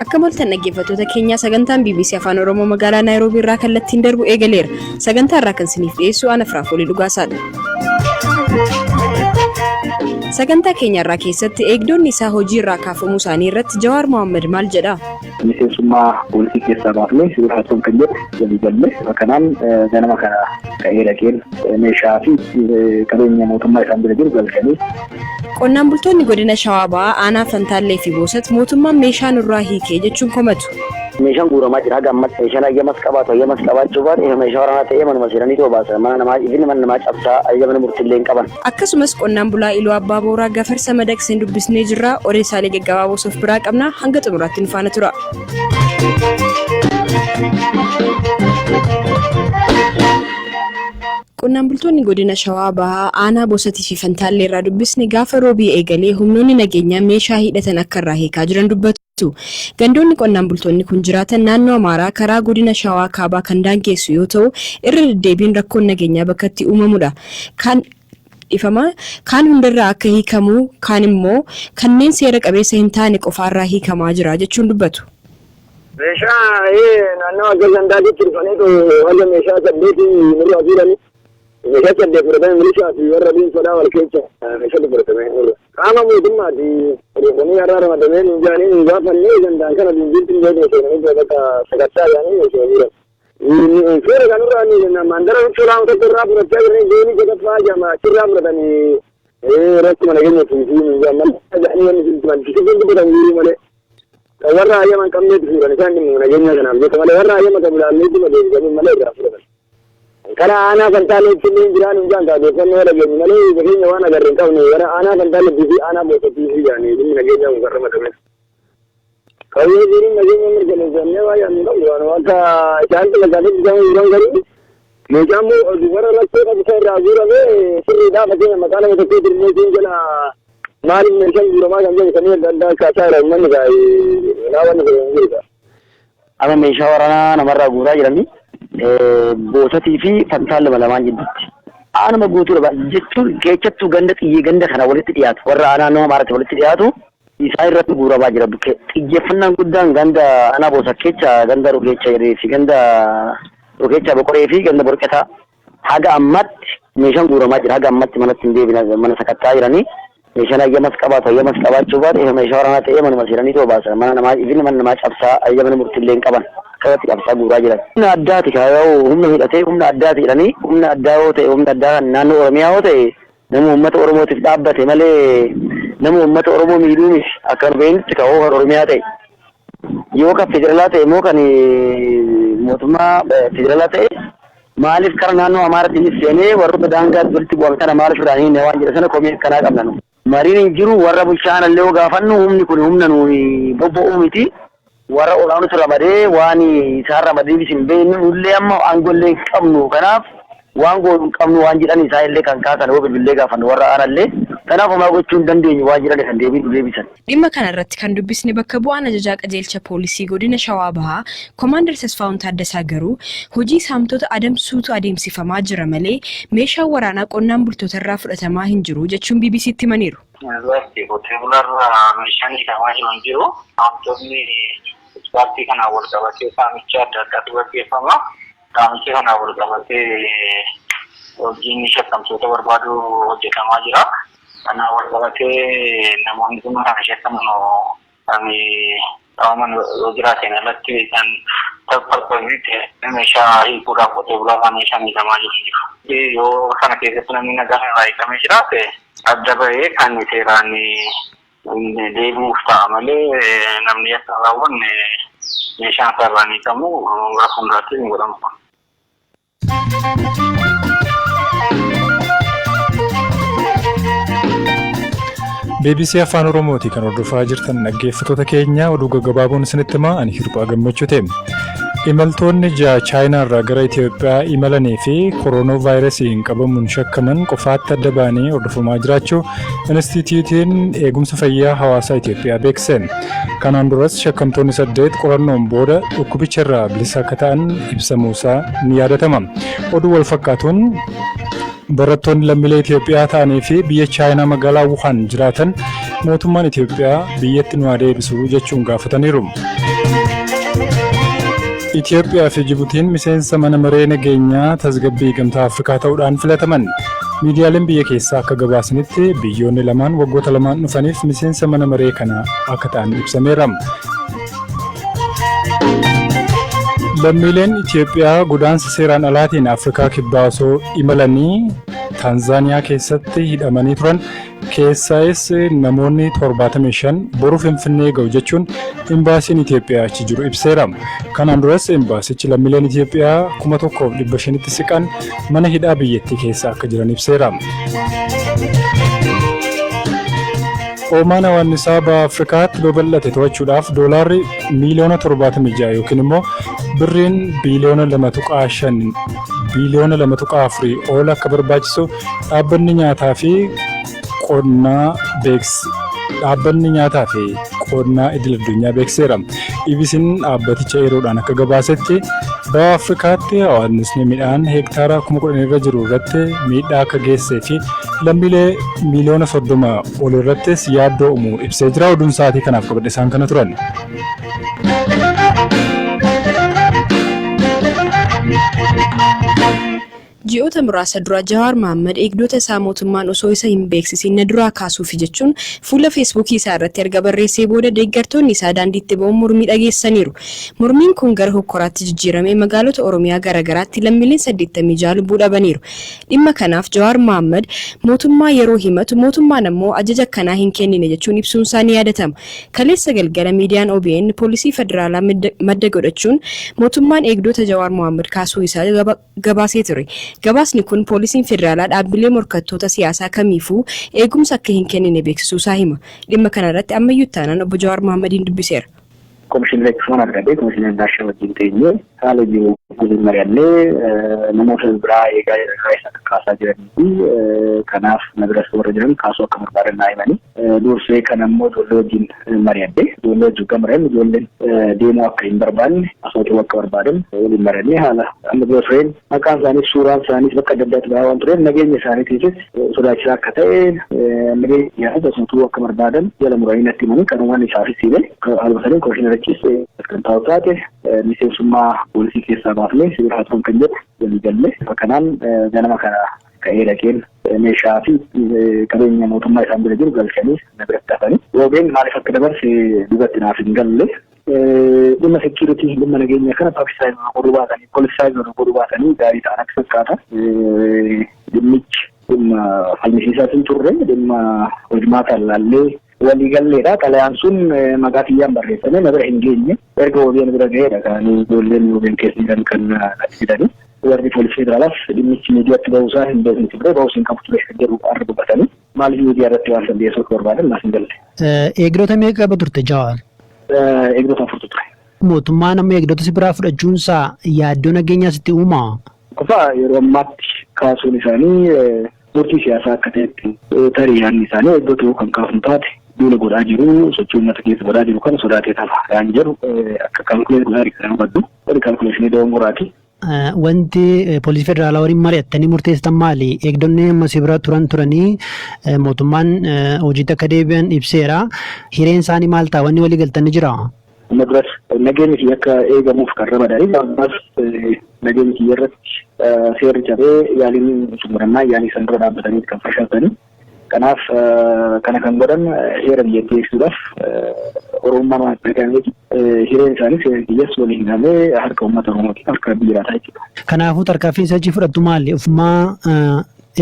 Akka moltan dhaggeeffattoota keenyaa, sagantaan BBC Afaan Oromoo magaalaa Naayiroobii irraa kallattiin darbu eegaleera. Sagantaa irraa kan isiniif dhiyeessu ana Firaafoolii Dhugaasaadha. Sagantaa keenya irraa keessatti eegdonni isaa hojii irraa kaafamuu isaanii irratti Jawaar Mohaammed maal jedha? Miseensummaa poolisii keessaa baafnee sibiila haasa'uun kan jedhu walii galle. Kanaan ganama kana ka'ee dhaqeen meeshaa fi qabeenya mootummaa isaan bira jiru galchanii. Qonnaan bultoonni godina Shawaa Bahaa aanaa Fantaallee fi Boosat mootummaan meeshaa nurraa hiikee jechuun komatu. Meeshaan guuramaa jira haga ammatti. Meeshaan hayyamas qabaatu hayyamas qabaachuu baate, meeshaa waraanaa ta'ee manuma seenanii too baasan. Mana namaa ifin mana namaa cabsaa, ajaja mana murtiillee hin qaban. Akkasumas qonnaan bulaa Iluu Abbaa Booraa Gafarsa Madaqseen dubbisnee jirra. Odeessaalee gaggabaaboo of biraa qabna. Hanga xumuraatti nu faana tura. Qonnaan bultoonni godina Shawaa Bahaa aanaa Bosatii fi Fantaallee irraa dubbisne gaafa roobii eegalee humnoonni nageenyaa meeshaa hidhatan akka irraa hiikaa jiran dubbatu. Gandoonni qonnaan bultoonni kun jiraatan naannoo Amaaraa karaa godina Shawaa Kaabaa kan daangeessu yoo ta'u, irra deddeebiin rakkoon nageenyaa bakka itti uumamudha. Kan dhifama kaan hundarraa akka hiikamu, kaan immoo kanneen seera qabeessa hin taane qofaarraa hiikamaa jira jechuun dubbatu. Meeshaa naannawa akka gandaatitti dhufaniitu haga meeshaa 8 nurraa fuudhanii, meeshaa 8 fudhatanii, milishaa fi warra dhuunfaadhaa wal keessa meeshaa fudhatamee nurra. Qaama mootummaati odeeffannoo irraa ramadamee nu jaanii nu gaafannee, gandaan kana dindiitti nu beeknu seenanii bakka sakattaa jaanii meeshaa fuudhan. Seera kanarraa ni mandara huccuudhaan tokko irraa fudhachaa jiranii, zoonii sadaffaa jama achirraa fudhatanii, rakkuma nageenya fi malee jaanii wanni sitti dubbatan jiru malee. Kan warra hayyama hin qabneetu fuudhan isaan, dhimma nageenya kanaaf jecha malee, warra hayyama qabu ilaallee itti deebisanii malee irraa fudhatan. Karaa aanaa Fantaalleetti illee jiraan hin jaan odeeffannoo dhageenyu malee, ija keenya waan agarre hin qabne. Gara aanaa Fantaalleettii fi aanaa Boosattii fi jaanii dhimmi nageenyaa kun kan ramadame. Qawwee jiruun nageenya mirkaneessannee waa yaadnu qabnu waan akka isaan gaafatti isaan jiran, garuu meeshaan immoo warra rakkoo qabu isa irraa guurame sirriidhaa. Fakkeenya maqaa nama tokkoo dirmeetiin jala maaliif meeshaan guuramaa kan jedhu samii adda addaa akkaataa jira, uummanni baay'ee wanni kun hin jiru. Amma meeshaa waraanaa namarraa guuraa jiranii Boosatii fi Fantaalle lamaan jidduutti. Aanuma guutuudha jechuun, keessattuu ganda Xiyyee ganda kana walitti dhiyaatu, warra aanaa naannoo Amaaraatti walitti dhiyaatu isaan irratti guuramaa jira bukkee. Xiyyeeffannaan guddaan ganda aanaa Boosat keessa ganda Rukeecha fi ganda Rukeecha Boqoree fi ganda Borqetaa. Haga ammaatti meeshaan guuramaa jira. Haga ammatti manatti hin deebine, mana sakattaa jiranii. Meeshaan hayyamas qabaatu hayyamas qabaachuu baate, meeshaa waraanaa ta'ee manuma seenanii too baasan. Mana namaa ifin mana namaa cabsaa, ajaja mana murtiillee hin qaban. Akkasatti cabsaa guuraa jiran. Humna addaati kaayoo, humna hidhatee humna addaati jedhanii. Humna addaa yoo ta'e, humna addaa kan naannoo Oromiyaa yoo ta'e, nama uummata Oromootiif dhaabbate malee nama uummata Oromoo miidhuu miti. Akka nu beeknutti kan kan Oromiyaa ta'e. Yoo kan federaalaa ta'e immoo, kan mootummaa federaalaa ta'e, maaliif kara naannoo Amaaraatiinis seenee warroota daangaatti walitti bu'an kana maaliif irraa hin waan jedhe sana komii akkanaa qabna nu. Mariin hin jiru. Warra bulchaan illee yoo gaafannu, humni kun humna nuyi bobba'uu miti. Warra olaanutu ramadee, waan isaan ramadeefis hin beeknu, nullee amma aangollee hin qabnu, kanaaf waan goonu hin qabnu waan jedhan isaan illee kan kaasan yoo bilbillee gaafannu warra aanallee. Kanaaf homaa gochuu hin dandeenyu waan jedhan kan deebii nu deebisan. Dhimma kana irratti kan dubbisne bakka bu'aan ajajaa qajeelcha poolisii godina Shawaa Bahaa Komaandar Tasfaa'uun Taaddasaa garuu hojii saamtota adamsuutu adeemsifamaa jira malee meeshaan waraanaa qonnaan bultoota irraa fudhatamaa hin jiru jechuun BBCtti himaniiru. Lafti qotee bulaarraa meeshaan hiikamaa jiru hin jiru. Saamtonni ispaartii kanaan wal qabatee saamicha adda addaatu gaggeeffama. Saamicha kanaan wal qabatee hojiin shakkamtoota barbaadu hojjetamaa jira. Kanaan wal qabatee namoonni dhimma kana shakkaman kan qabaman yoo jiraateen alatti, kan purposeitti meeshaa hiikuudhaaf qotee bulaarraa meeshaan hiikamaa jiru hin jiru. Yoo sana keessatti namni nagaan irraa hiikamee jiraate, adda bahee kan seeraan deebi'uuf ta'a malee, namni akka hin raawwanne meeshaan isaa irraa hiikamu gara fuulduraatti hin godhamu. BBC Afaan Oromooti kan hordofaa jirtan, dhaggeeffattoota keenya. Oduu gaggabaaboon isinitti himaa, ani Hirphaa Gammachuu ta'e. Imaltoonni 6 Chaayinaa irraa gara Itoophiyaa imalanii fi kooroonaa vaayirasiin qabamuun shakkaman qofaatti adda ba'anii hordofamaa jiraachuu Inistiitiyuutiin Eegumsa Fayyaa Hawaasaa Itoophiyaa beeksise. Kanaan duras shakkamtoonni 8 qorannoon booda dhukkubicha irraa bilisa akka ta'an ibsamuusaa ni yaadatama. Oduu wal fakkaatuun, barattoonni lammiilee Itoophiyaa ta'anii fi biyya Chaayinaa magaalaa Wuhan jiraatan mootummaan Itoophiyaa biyyatti nu haa deebisu jechuun gaafataniiru. Itoophiyaa fi Jibuutiin miseensa mana maree nageenyaa tasgabbii Gamtaa Afrikaa ta'uudhaan filataman. Miidiyaaleen biyya keessaa akka gabaasanitti, biyyoonni lamaan waggoota 2n dhufaniif miseensa mana maree kana akka ta'an ibsameera. Lammiileen Itoophiyaa godaansa seeraan alaatiin Afrikaa Kibbaa osoo imalanii Taanzaaniyaa keessatti hidhamanii turan keessaayis namoonni 75 boru Finfinnee ga'u jechuun imbaasiin Itoophiyaa achi jiru ibseera. Kanaan duras imbaasichi lammiileen Itoophiyaa 1500tti siqan mana hidhaa biyyattii keessa akka jiran ibseera. Hoomaan hawaannisaa baha Afrikaatti babal'ate to'achuudhaaf doolaarri miiliyoona 76 yookiin immoo birriin biiliyoona 2.5, biiliyoona 2.4 ol akka barbaachisu dhaabbanni nyaataa fi qonnaa idil addunyaa beeksiseera. EBC'n dhaabbaticha yeroodhaan akka gabaasetti, baha Afrikaatti hawaasni midhaan heektaara 10,000 irra jiru irratti miidhaa akka geessee fi lammiilee miiliyoona 30 ol irrattis yaaddoo uumuu ibsee jira. Oduun sa'aatii kanaaf qabadhe isaan kana turan. Ji'oota muraasa dura Jawaar Mahaammad eegdota isaa mootummaan osoo isa hin beeksisiin na duraa kaasuufi jechuun fuula Feesbuukii isaa irratti erga barreessee booda, deeggartoonni isaa daandiitti ba'uun mormii dhageessaniiru. Mormiin kun gara hokkoraatti jijjiiramee magaalota Oromiyaa garaagaraatti lammiileen 86 lubbuu dhabaniiru. Dhimma kanaaf Jawaar Mahaammad mootummaa yeroo himatu, mootummaan ammoo ajaja akkanaa hin kennine jechuun ibsuun isaa ni yaadatama. Kaleessa galgala miidiyaan OBN poolisii federaalaa madda godhachuun mootummaan eegdota Jawaar Mohaammad kaasuu isaa gabaasee ture. Gabaasni kun poolisiin federaalaa dhaabbilee morkattoota siyaasaa kamiifuu eegumsa akka hin kennine beeksisuu isaa hima. Dhimma kana irratti Ammayyuu Ittaanaan obbo Jawaar Mohaammadiin dubbiseera. Komishinii Leeksumaan argadee komishinii Daashee wajjin teenyee haala jiru waliin mari'annee, namoota biraa eegaa isa kaasaa jiranii fi kanaaf na biras warra jiran kaasuu akka barbaadan naa himanii, dursee kan ammoo ijoollee wajjin mari'adhe. Ijoollee wajjin kan mari'anne, ijoolleen deemuu akka hin barbaanne, asootuu akka barbaadan waliin mari'annee, haala amma dura tureen maqaan isaaniis suuraan isaaniis bakka adda addaatti bahaa waan tureef, nageenya isaaniitiifis sodaachisaa akka ta'e, nageenya isaaniis asootuu akka barbaadan jala muranii natti himanii, kanumaan isaafis hime. Haaluma saniin komishinerichis kan taa'u taate miseensummaa poolisii keessaa baafnee sibiila haa turan kan jedhu walii galle. Kanaan ganama kana ka'ee dhaqeen meeshaa fi qabeenya mootummaa isaan bira jiru galchanii na biratti hafanii. Roobeen maaliif akka dabarse dubatti naaf hin galle. Dhimma security, dhimma nageenya kana publicize godhuu baatanii, politicize godhuu baatanii gaarii ta'an akka fakkaata. Dhimmichi dhimma falmisiisaatiin turre, dhimma hojmaataan laallee waliigalleedha. Xalayaan sun maqaa kiyyaan barreeffame na bira hin geenye. Erga OBN bira ga'eedha kan ijoolleen OBN keessa jiran kan natti fidanii. Warri poolisii federaalaas dhimmichi miidiyaatti bahuusaa hin beekne ture, bahus hin qabu ture kan jedhu har'a dubbatanii. Maaliif miidiyaa irratti waan san dhiyeessuu akka barbaadan naaf hin galle. Eegdota meeqa qaba turte, Jawaar? Eegdota afurtu ture. Mootummaan amma eegdota si biraa fudhachuunsaa yaaddoo nageenyaa sitti uumaa? Qofaa yeroo ammaatti kaasuun isaanii murtii siyaasaa akka ta'etti, tarii yaadni isaanii eegdota kan kaafnu taate duula godhaa jiru, sochii uummata keessa godhaa jiru kana sodaatee tafa yaan jedhu akka calculate godhaa jiru kan hubadhu. Warri calculation dogongoraati. Wanti poolisii federaalaa waliin mari'attanii murteessitan maali? Eegdonni amma si bira turan turanii mootummaan hojiitti akka deebi'an ibseera. Hireen isaanii maal ta'a? Wanni walii galtan ni jira? Amma duras nageenyi kiyya akka eegamuuf kan ramadanii, ammas nageenyi kiyya irratti seerri cabee yaaliin xumurannaa yaalii san dura dhaabbatanii kan fashaltanii. Kanaaf kana kan godhan heera biyyattii eegsuudhaaf, Oromummaan waan itti dhaga'ameeti. Hireen isaaniis hireen kiyyas waliin hidhamee harka uummata Oromooti, harka biyyaataa jechuudha. Kanaafuu tarkaanfiin sochii fudhattu maali? Ofumaa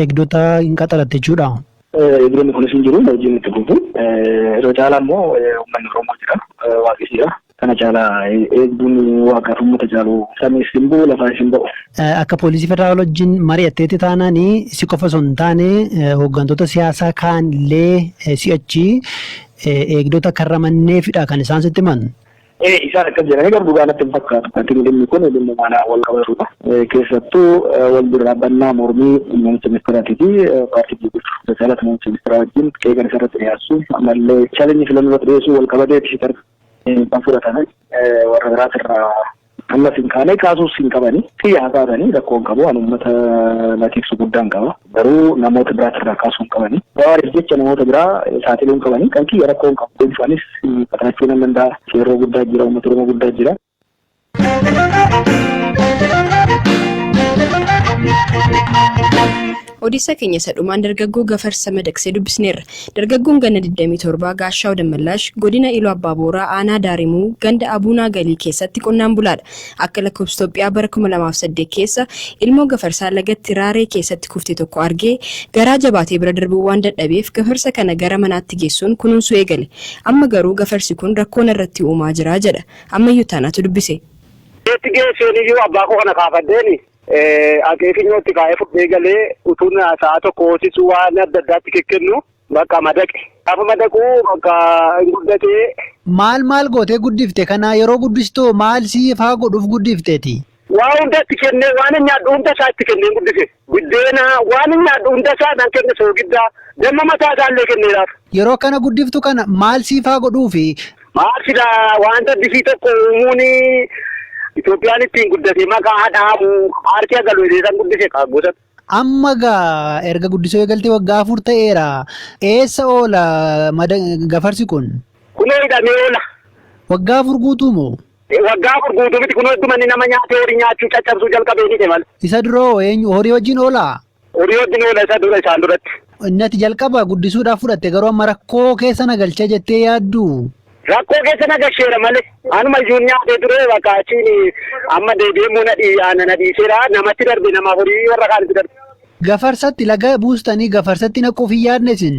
eegdota hin qaxaratte jechuudha. Eegdonni kunis hin jiru, hojiin itti fufu. Yeroo caalaa immoo uummanni Oromoo jira, waaqis jira. Kana caalaa eegduun waaqaaf uummata caalu samiis hin bu'u, lafaas hin ba'u. Akka poolisii federaalaa wajjin mari'atteetti taanaan, si qofa osoo hin taane hooggantoota siyaasaa kaan illee si'achi eegdota kan ramanneefidha kan isaan sitti himan. Isaan akkas jedhanii, garuu dhugaa natti hin fakkaatu. Ati dhimmi kun dhimma mana wal qabatudha. Keessattuu wal dura dhaabbannaa mormii muummicha ministeeraatii fi paartii biyya bulchu caalatti muummicha ministeeraa wajjin qeeqan isarratti dhiyaassu, ammallee challenge filannoo irratti dhiyeessuu wal qabatee kan fudhatame warra biraatirraa. Ammas hin kaane, kaasuus hin qabani. Xiyya haa kaasanii, rakkoo hin qabu. Ani uummata na tiksu guddaan qaba. Garuu namoota biraatirraa kaasuu hin qabani. Jawaariif jecha namoota biraa saaxiluu hin qabani. Kan kiyya rakkoo hin qabu. Dhuunfaanis qaxarachuu nan danda'a. Qeerroo guddaa jira, uummata Oromoo guddaa jira. Odeessaa keenya isa dhumaan dargaggoo Gafarsa madaqsee dubbisneerra. Dargaggoon ganna 27 Gaashaw Dammallaash godina Iluu Abbaa Booraa, aanaa Daarimuu, ganda Abuunaa Galii keessatti qonnaan bulaadha. Akka lakkoofsa Itoophiyaa bara 2008 keessa ilmoo gafarsaa lagatti raaree keessatti kufte tokko argee garaa jabaatee bira darbuu waan dadhabeef gafarsa kana gara manaatti geessuun kunuunsuu eegale. Amma garuu gafarsi kun rakkoo narratti uumaa jira jedha. Ammayyuu Taanaatu dubbise. Itti geesseen iyyuu abbaa koo kana kaafadheeni haqee finyootti kaa'ee fudhee galee utuun sa'a tokko hoosisuu waan adda addaatti kekkennu bakka madaqe. Gaafa madaquu bakka hin guddatee. Maal maal gootee guddifte kana? Yeroo guddistu maal siif haa godhuuf guddifteeti? Waa hunda itti kennee, waan hin nyaadhu hunda isaa itti kennee guddise. Biddeena, waan hin nyaadhu hunda isaa nan kenne, soogiddaa, damma mataa isaa illee kenneeraaf. Yeroo kana guddiftu kana maal siif haa godhuufi? Maal silaa wanta bifii tokko uumuun Itoophiyaan ittiin guddate maqaa hadhaamu paarkii agalu jedhee san guddise gosa. Amma gaa erga guddisuu eegaltee waggaa 4 ta'eera. Eessa oola gafarsi kun? Kunoo hidhamee oola. Waggaa 4 guutuu moo? Waggaa 4 guutuu miti, kunoo idduma inni nama nyaatee horii nyaachuu caccabsuu jalqabee ni malee. Isa duroo eenyu horii wajjin oolaa? Horii wajjin oola isa dura isaan duratti. Inni ati jalqaba guddisuudhaaf fudhatte garuu amma rakkoo keessa na galchee jettee yaaddu? Rakkoo keessa na galcheera malee. Anuma iyyuu nyaatee ture, bakka achiin amma deebi'ee immoo na dhiiseera, namatti darbe, nama horii warra kaanitti darbe. Gafarsatti laga buustanii gafarsatti naquuf hin yaadne isin?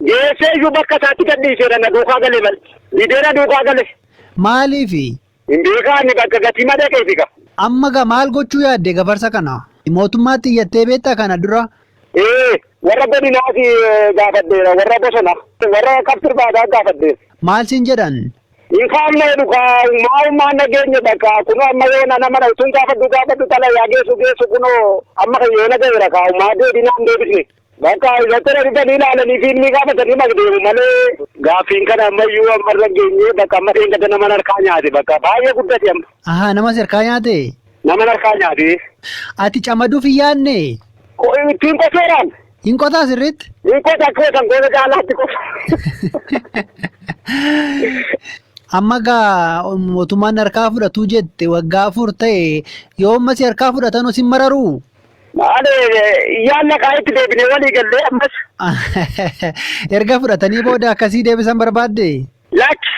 Geessee iyyuu bakka isaatti gadhiiseera, na duukaa galee malee. Didee na duukaa gale. Maaliifi? Hin beekaan, bakka gatii madaqeefi ka. Amma gaa maal gochuu yaadde gafarsa kana? Mootummaatti iyyattee beektaa kana dura? Ee, warra godinaas gaafadheera, warra bosona, warra kabtirbaataa gaafadheera. Maal siin jedhan? Hin kaafne jedhu kaa, maalummaan nageenya bakka kunoo amma yoona nama utuun gaafadhu gaafadhu xalayaa geessu geessu, kunoo amma kan yoona ga'eera kaa, maa deebinaan deebisne. Bakka irratti dhufanii ilaalanii fiilmii gaafatanii magdeemu malee gaaffiin kana ammayyuu amma irra geenyee, bakka amma dheengadda nama harkaa nyaate, bakka baay'ee guddate amma. Ahaa, nama harkaa nyaate? Nama harkaa nyaate. Ati camaduuf hin yaadne? Ittiin qoteeraan. Hin qotaa sirriitti? Hin qota, akka qotan gosa caalaatti qota. Amma gaa mootummaan harkaa fudhatuu jette, waggaa 4 ta'e, yoo ammas harkaa fudhatan sin mararuu? Maali, yaalla kaa, itti deebinee walii gallee ammas. Erga fudhatanii booda akkasii deebisan barbaadde? Lakki.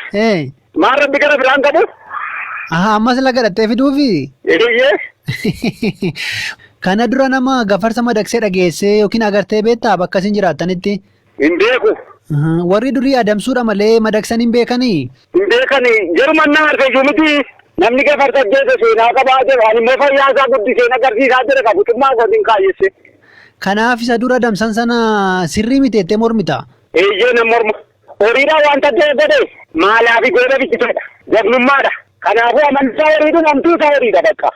Maal, rabbi gara biraan qabu? Ahaa, ammas laga dhattee fiduufi? Eeyyee. Kana dura nama gafarsa madaqsee dhageessee yookiin agartee beektaa bakka isin jiraattanitti? Hin beeku. Warri durii adamsuudha malee madaqsan hin beekanii? Hin beekani, jaruma na arfe iyyuu miti. Namni gafarsa ajjeese seenaa qabaa jedhu, ani immoo fayyaa isaa guddiseen agarsiisaa jira, qabutummaa kootiin kaayyesse. Kanaaf isa dura adamsan sana sirrii miti jettee mormita? Eeyyee, nan morma. Horiidhaan wanta godhe maalaa fi gooda bichiteedha. Jagnummaadha. Kanaafuu amantaa horiidhu, namtuu isaa horiidha bakka.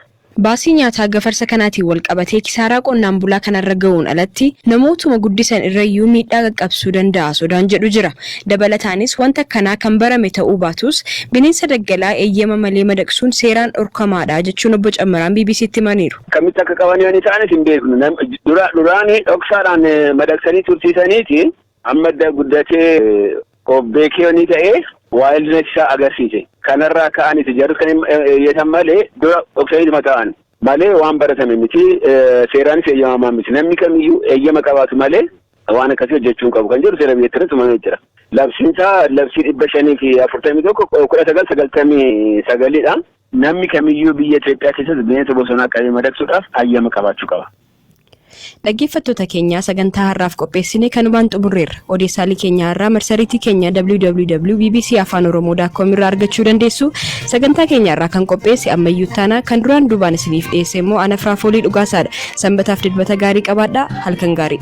Baasii nyaataa gafarsa kanaatiin wal qabatee kisaaraa qonnaan bulaa kanarra ga'uun alatti namootuma guddisan irrayyuu miidhaa qaqqabsuu danda'a sodaan jedhu jira. Dabalataanis wanta akkanaa kan barame ta'uu baatus bineensa daggalaa eeyyama malee madaqsuun seeraan dhorkamaadha jechuun obbo Cammaraan BBCtti himaniiru. Akkamitti akka qaban yoo isaanis hin beeknu. Duraani dhoksaadhaan madaqsanii tursiisaniiti, amma guddatee of beekee ni ta'ee wildness isaa agarsiise. Kanarraa ka'aniiti jarri kan eeyyatan malee dura dhoksaniituma ta'an malee waan baratame miti, seeraanis eeyyamamaa miti. Namni kamiyyuu eeyyama qabaatu malee waan akkasii hojjechuu hin qabu kan jedhu seera biyyattii irratti tumamee jira. Labsiin isaa labsii 541/1999dha. Namni kamiyyuu biyya Itoophiyaa keessatti bineensa bosonaa qabee madaqsuudhaaf hayyama qabaachuu qaba. Dhaggeeffattoota keenyaa, sagantaa har'aaf qopheessine kanumaan xumurreerra. Odeessaalee keenya har'aa marsariitii keenya www.bbcafaanoromoo.com irraa argachuu dandeessu. Sagantaa keenya har'aa kan qopheesse Ammayyuu Taanaa, kan duraan duubaan isiniif dhiyeesse immoo ana Firaafoolii Dhugaasaadha. Sanbataaf Dilbata gaarii qabaadhaa. Halkan gaarii.